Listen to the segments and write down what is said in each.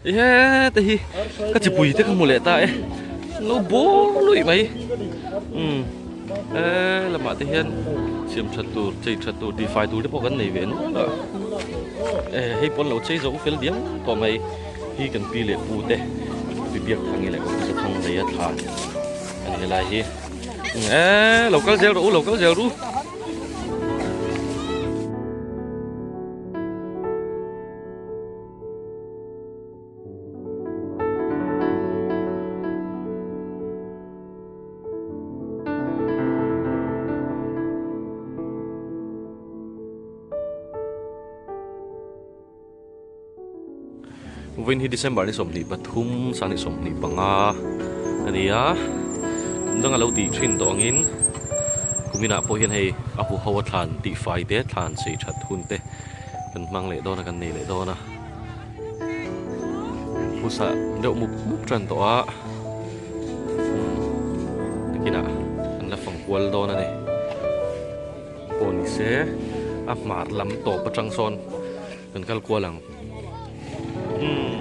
He te hi ka chipui te ka hmu leh ta e lo bawr luih mai umm he lamah te hian siam that tur chei that tur tihfai tur te pawh kan nei ve nual a e hei pawn lo chei zo fel diam tawh mai hi kan pi leh pu te pi biak thangi leh ka pu thang nei a thlan a ni helai hi e lo kal zel rawh u lo kal zel ru. Vawiin hi December ni 23 sang ni 25 a ni a, kum danga lo tih thin tawh angin kuminah pawh hian hei a huho a thlan tihfai te thlan sei that hun te kan hmang leh dawn a kan nei leh dawn a phusa deuh mup mup tan tawh a nakinah an la fang kual dawn a ni pawh ni se a hmar lam tawp atang sawn kan kal kual ang umm.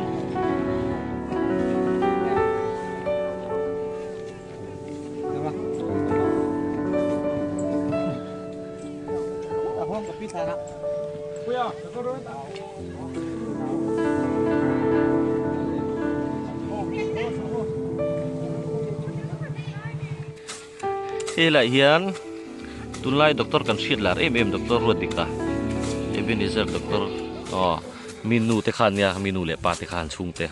Helaiah hian tunlai doctor kan hriat lar em em doctor Ruatdika Ebenezer doctor aw mi nu te khan nia mi nu leh pa te khan chhungte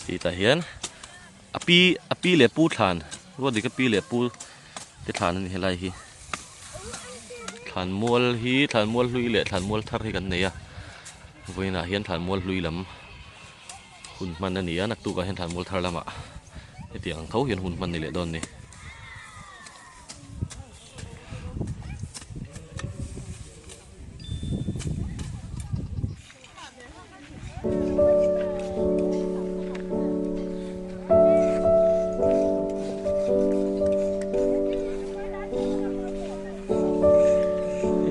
tih hian. A pi a pi leh pu thlan ruat dik a pi leh pu te thlan a ni helai hi thlan mual hi thlan mual hlui leh thlan mual thar hi kan nei a vawiinah hian thlan mual hlui lam hun hman a ni a naktukah hian thlan mual thar lamah hetiang ang tho hian hun hman ni leh dawn a ni.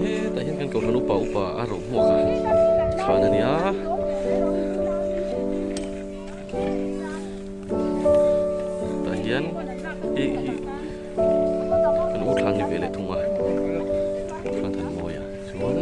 Hetah hian kan kohhran upa upa a rawh hmuak a thlan a nia tah hian hei hi kan u thlan ni ve leh thung a thlan than mawi a chuan.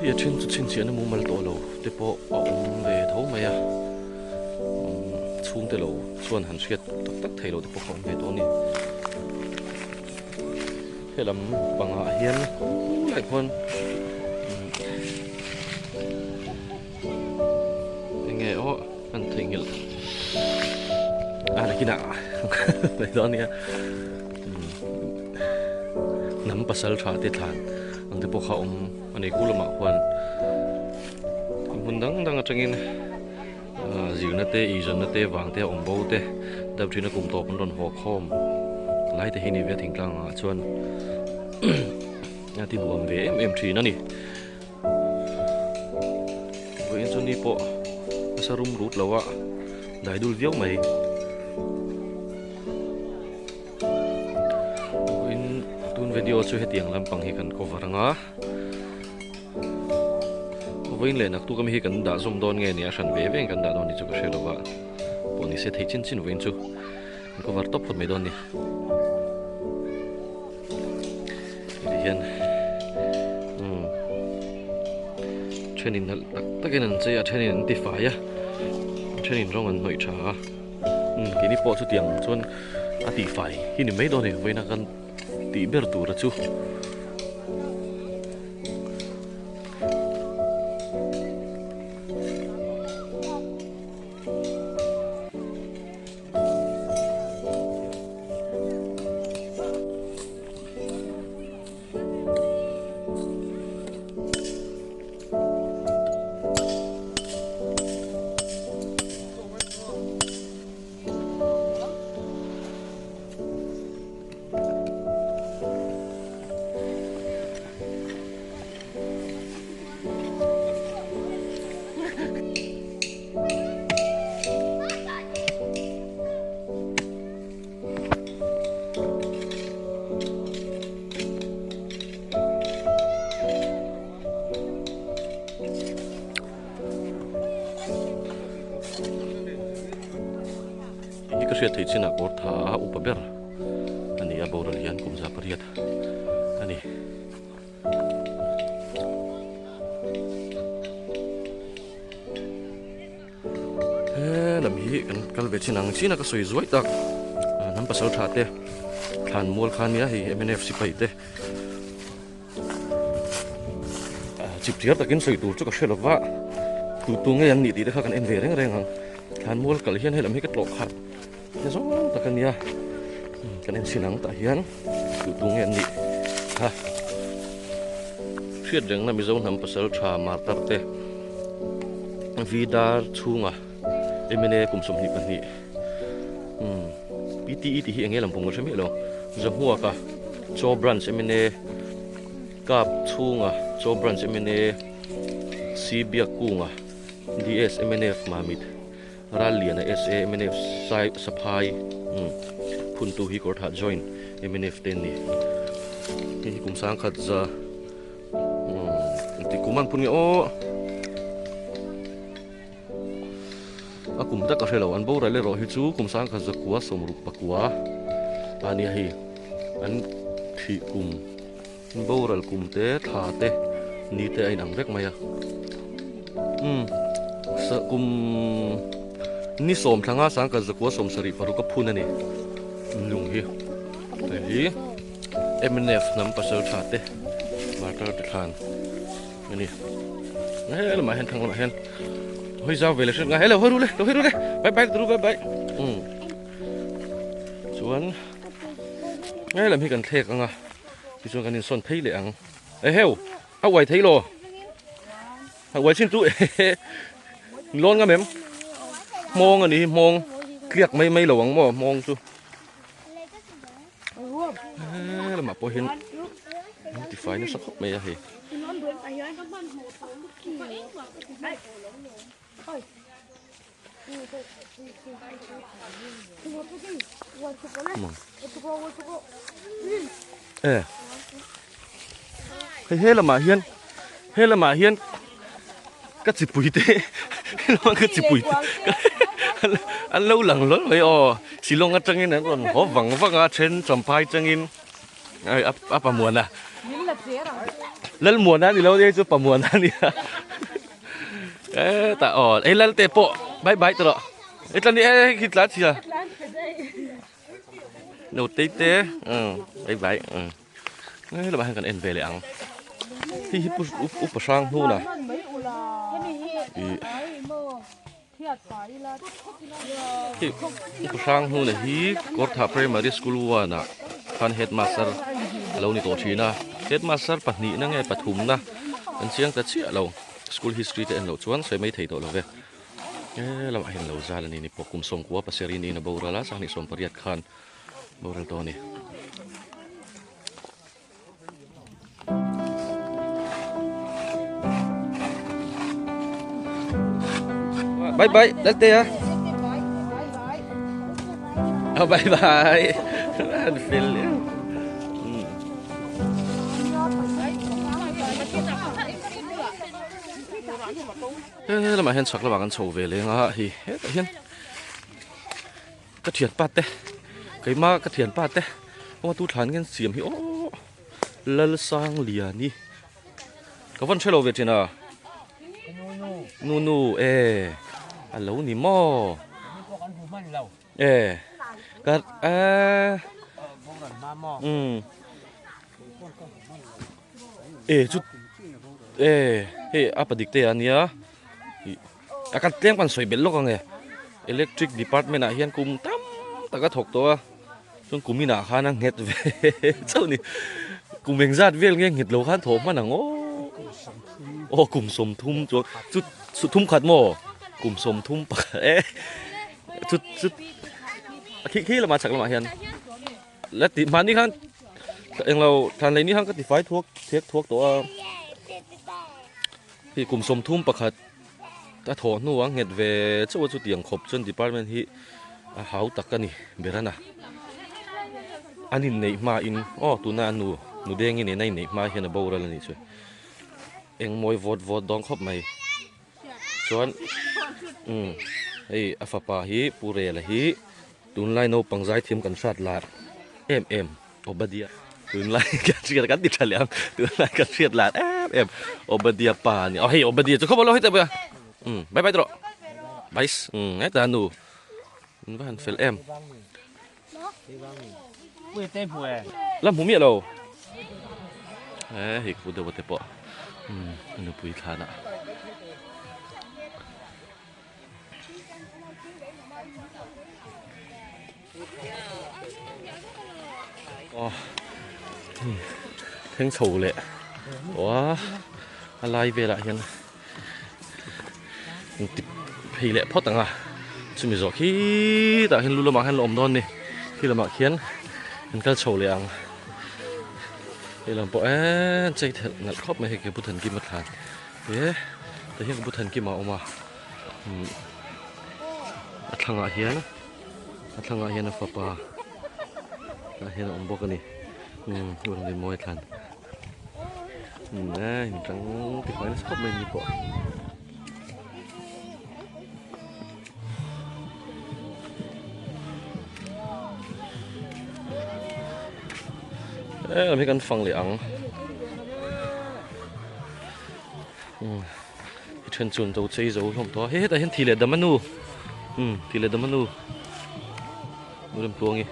Hei a then chu chhinchhiahna mumal tawh lo te pawh a awm ve tho mai a chhungte lo chuan han hriat tak tak thei lo te pawh kha awm ve tawh a ni helam pangah hian lai khuan enge aw an theihnghilh a nakinah mai dawn nia hnam pasal tha te thlan ang te pawh kha awm a ni khu lamah khuan hmun dang dang atangin zirna te eizawnna te vang te a awm bo te dam thina kum tawp an rawn haw khawm lai te hi ni ve thingtlang ah chuan a ti nuam ve em em thin a ni. Vawiin chu ni pawh nasa rum rut lo a dai dul viau mai. Vawiin tun video chu hetiang lampang hi kan cover anga. Vawiin leh naktuk ami hi kan dah zawm dawn nge ni a hran ve ve kan dah dawn ni chu ka hre lo va. Pawh ni se thei chin chin vawiin chu kan cover tawp phawt mai dawn ni. Tihian umm thenin nalh tak takin an chei a thenin an tifai a thenin rawng an hnawih tha a umm keini pawh chutiang chuan a tihfai hi ni mai dawn a ni vawiin a kan tih ber tura chu. hriat theih chinah kawr tha a upa ber a ni a, boral hian kum 800 a ni. He lam hi kan kal ve chin ang chin a ka sawi zuai tak hnam pasal tha te thlan mual kha nia hei mnf sipai te chip chiar takin sawi tur chu ka hre lova tu tu nge an nih tih te kha kan en ve reng reng ang thlan mual kal hian hei lam hi ka tlawh khat te zawng tak a nia kan en chin ang tah hian tu tu nge an nih kha hriat rengna Mizo hnam pasal tha martar te Vidar chhunga mna kum 22 PTE tih hi eng nge lampang ka hre miah lo Zahmuaka Chaw branch mna Kap chhunga Chaw branch mna Sibiak kunga DS mnf Mamit Ralliana SA mnf Sai Saphai Phuntu hi Kawrthah join mnf te an ni hei hi kum sangkhat za engtik kum an phun nge aw a kum tak a hre lo an boral erawh hi chu kum sangkhat zakua sawmruk pakua a nia hei an thih kum boral kum te thla te ni te a inang vek mai a umm kum ni sawm thlanga sangkhat zakua sawm sarih paruk a phun a ni lung hi hei hi mnf hnam pasal tha te martar te thlan a ni he lamah hian thlang lamah hian hawi zau ve leh hret ngai hello hawi ru le lo hawi ru le bye bye ru bye bye umm chuan he lam hi kan thlek anga tichuan kan insawn phei leh ang eheu a uai thei lo a uai chin chu lawn ngam em hmawng a ni hi hmawng tliak mai mai lo ang maw hmawng chu. He lamah pawh hian an tifai nasa khawp mai a hei. E hei he lamah hian he lamah hian ka chipui te helama ka chipui te an lo lang hlawl mai aw Shillong atangin an rawn haw vang vang a then Champhai changin ai a Pamuana Lalmuana ni lo nia chu Pamuana a nia e tah aw ei Lalte pawh bye bye tawh rawh e tla ni e khi tla chhia no te te bye bye. Hei lamah hian kan en ve leh ang hei hi pu upa hrang hnuna ih hei upa hrang hnuna hi Kawrthah Primary School one ah khan headmaster a lo ni tawh thin a headmaster pahnih na nge pathum na an chiang ta chiah lo school history te en loh chuan sawi mai thei tawh lo ve he lamah hian lo zal a ni ni pawh kum sawmkua pasarih niin a boral a sanghnih sawmpariat khan. Boral tawh a ni. Bye bye, Latte ah. Oh, bye bye. An fel. He lamah hian chhak lamah kan chho ve leng a hi hetah hian Ka thianpa te keima ka thianpa te aw tu thlan nge siam hi aw Lalsangliani ka van hrelo ve thin a nu nu e a lo ni maw e ka a um e chu e hei a padik te a nia. A kan tlem kan sawi belh lawk ang e electric department ah hian kum tam tak a thawk tawh a chuan kum inah khan a nghet ve chauh a ni kum engzat vel nge nghet lo khan thawh hman ang aw aw kum sawmthum chuan chu chu thum khat maw kum sawmthum pakhat e chu chu khi khi lamah chhak lamah hian la ti mahni khan englo thlan lei ni khan ka tifai thuak thek thuak tawh a. Hei kum 31 a thawh hnu a nghet ve chauh a chutiang khawp chuan department hi a hau tak a ni berana an inneih hma in aw tuna a nu nu deng in a inneih hma hian a boral a nih chu eng mawi vawt vawt dawn khawp mai chuan umm hei a fapa hi pu rela hi. Tunlai naupang zaithiam kan hrat lar em em Obadia tunlai kan hriat kan ti tha leh ang tunlai kan hriat lar em em Obadia pa a ni aw hei Obadia chu khawp a lo hei teh pawh a umm bye bye tawh bye umm heta nu in va han fel em la hmu miah lo e hei khu deuh te pawh umm nupui thlan ah. Thleng chho leh tawh a a lai velah hian in ti phei leh phawt ang a chumi zawh khi tah hian lu lamah hian la awm dawn a ni khi lamah khian an kal chho leh ang hei lam pawh eee chei thelh nalh khawp mai hei ke buthan kim a thlan e tah hian ka buthan kim a awm a a thlangah hian. A thlangah hian a fapa tah hian a awm bawk a ni umm u rawn mawi thlan umm e intang ti fai nasa khawp mai ni pawh. E lam hi kan fang leh ang umm. I then chuan to chei zo hlawm tawh a hei hetah hian thi leh dam a nu umm thi leh dam a nu nu rem tluangi.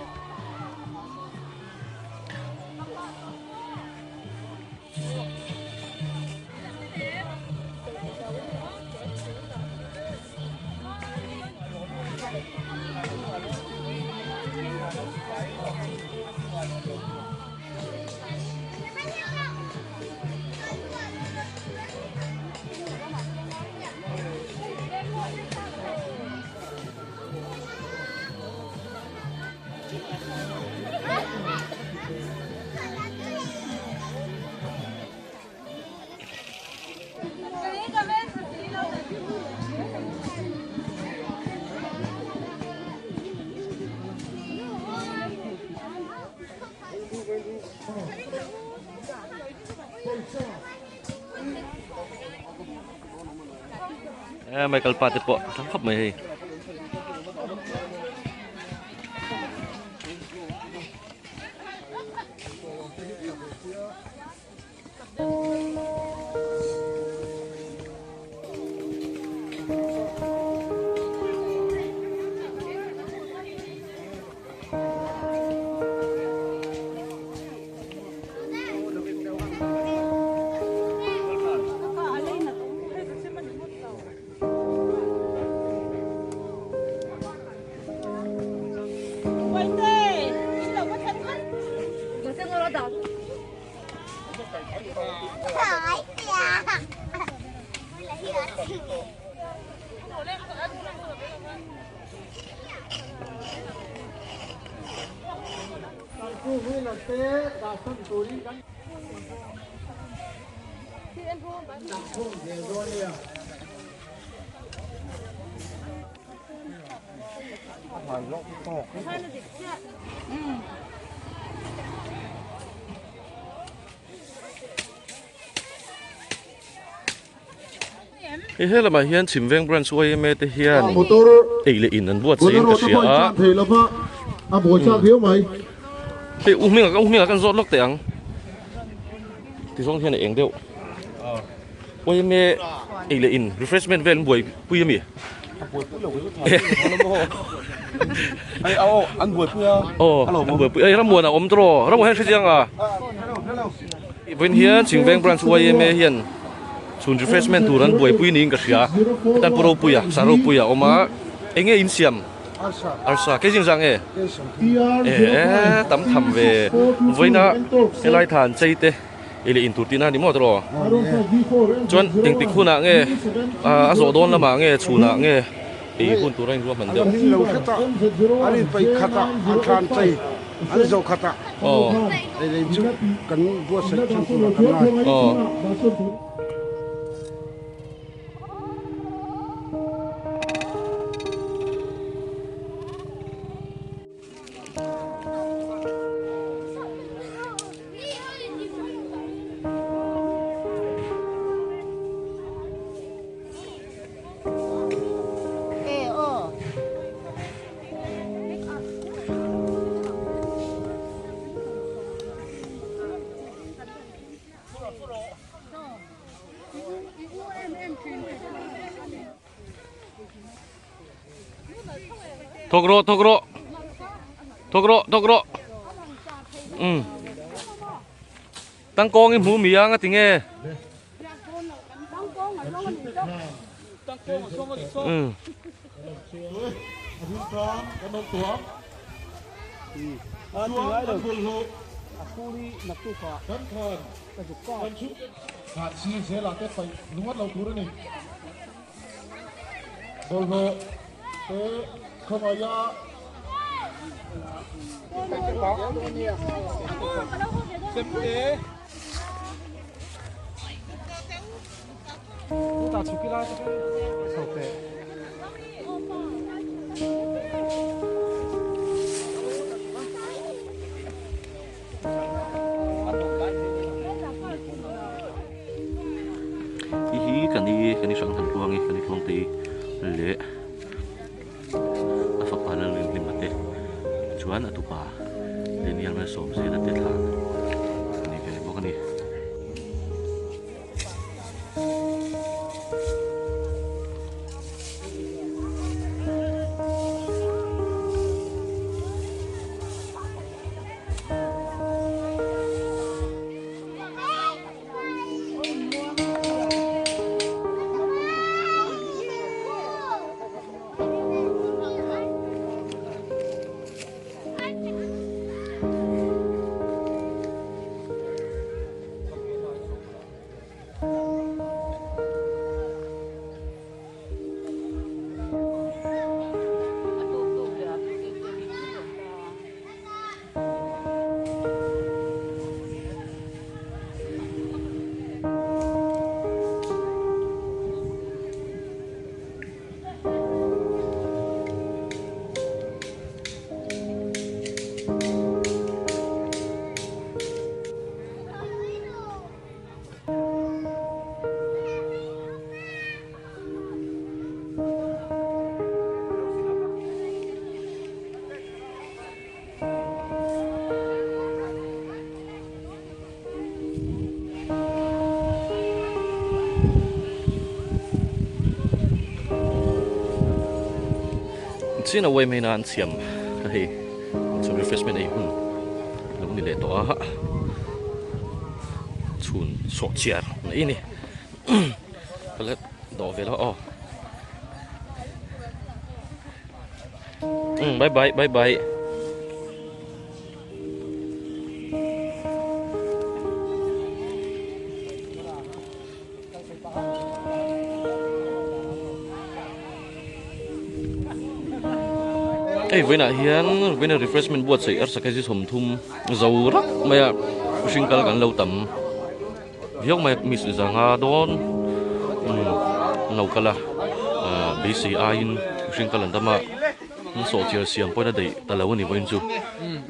E Michael pa te pawh tam khawp mai hei. Hei he lamah hian Chhimveng Branch yma te hian ei leh in an buatsaih in ka hria a. Hei u hmingah u hmingah kan zawt lawk teh ang ti zawng hian a eng deuh. Yma ei leh in refreshment vel an buaipui ami? An buaipui a. Aw an buaipui a Rammuan a awm tawh Rammuan hian hre chiang a. Vawiin hian Chhingveng Branch yma hian chhun refreshment tur an buaipui niin ka hria hetan Pu Ropuia Sir Ropuia a awm a eng nge in siam arsa kei zing zah nge eh tam tham ve vawiina helai than chei te ei leh in tur tihna a ni maw tawh chuan engtik hunah nge a zawh dawn lamah nge chhunah nge ei hun tur a inruahman deuh. An zo khat a, ei lei chu kan buatsaih than turah kan ngai. Thawk rawh thawk rawh thawk rawh thawk rawh um tangkawng i hmu mi ang a ti nge um Bawlhhlawh te khawngaih a. Hi hi kan i kan i hrang han tluang i kan i tluang te i leh a fapa lal rinhlima te chuan a tupa Daniel Malsawmzela te thla a ni ve bawk a ni. Chin away mai na an siam a hei chu refreshment ei hun lo ni leh tawh a chhun sawh chiar mai a ni ka la dawh ve lo aw umm bye bye bye bye. Hei vawiinah hian vawiina refreshment buatsaih arsa kg 30 zo rak mai a mihring kal kan lo tam viau mai a mi zanga dawn umm lo kal a ah beisei aiin mihring kal an tam a an sawhchiar siam pawhin a daih ta lo a ni vawiin chu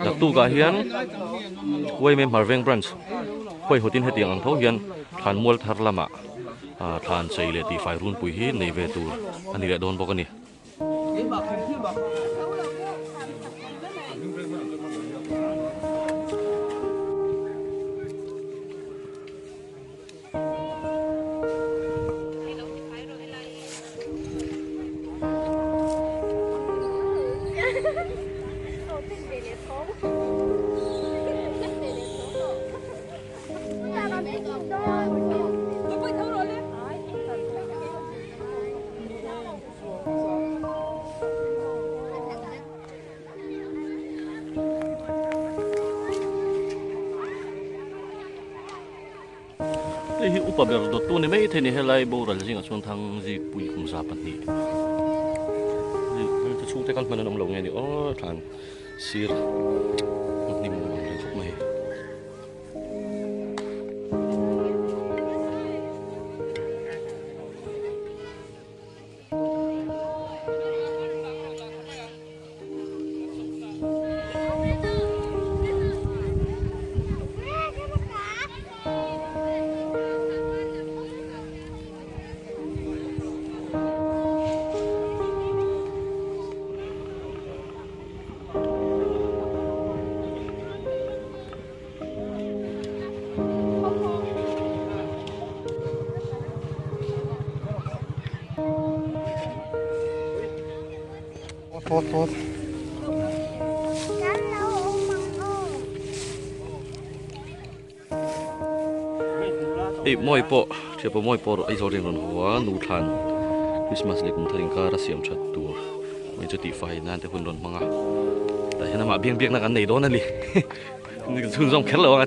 naktukah hian Uaime Hmarveng branch huaihawtin hetiang ang tho hian thlan mual thar lamah ah thlan chei leh tihfai runpui hi nei ve tur a ni leh dawn bawk a ni. Hei hi upa ber dawttu ni mai thei ni helai boral zingah chuan thang zikpui kumza pahnih hei chhungte kal hman an awm lo nge ni aw thlan sir hnim ang reng khawp mai. Hei mawi pawh thianpa mawi pawh Aizawl in rawn haw a nu thlan Christmas leh kum thar inkar a siam that tur mai chu tihfai nan te hun rawn hmang a tah hian amah biak biakna kan nei dawn a ni chhunzawm kher lo ang a.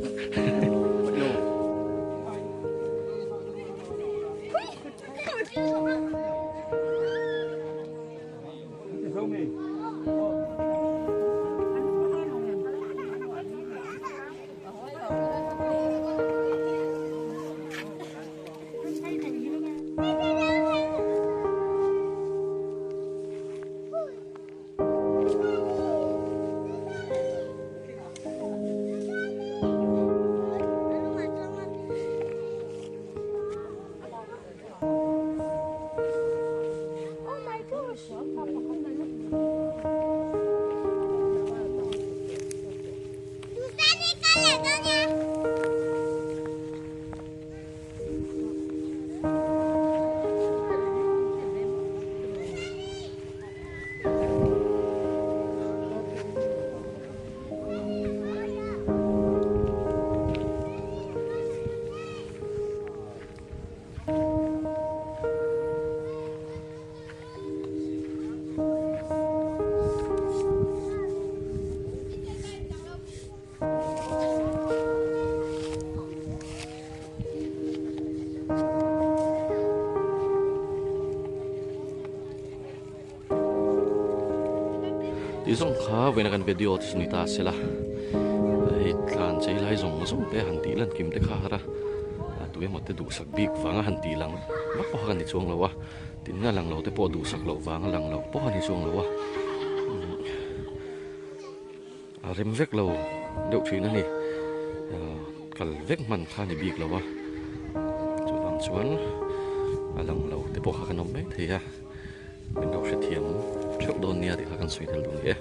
Tih zawng kha vawiina kan video chu ni ta se la hei tlan chei lai zawng zawng te han tih lan kim te kha har a a tu emaw te duhsak bik vanga han tih lang vak pawh kha ni chuang lo a tin a lang lo te pawh duhsak loh vanga lang lo pawh a ni chuang lo a a rem vek lo deuh thin a ni kal vek hman kha a ni bik lo a chuvang chuan a lang lo te pawh kha kan awm mai thei a. Min lo hrethiam theuh dawn nia tih kha kan sawi tel duh ni e.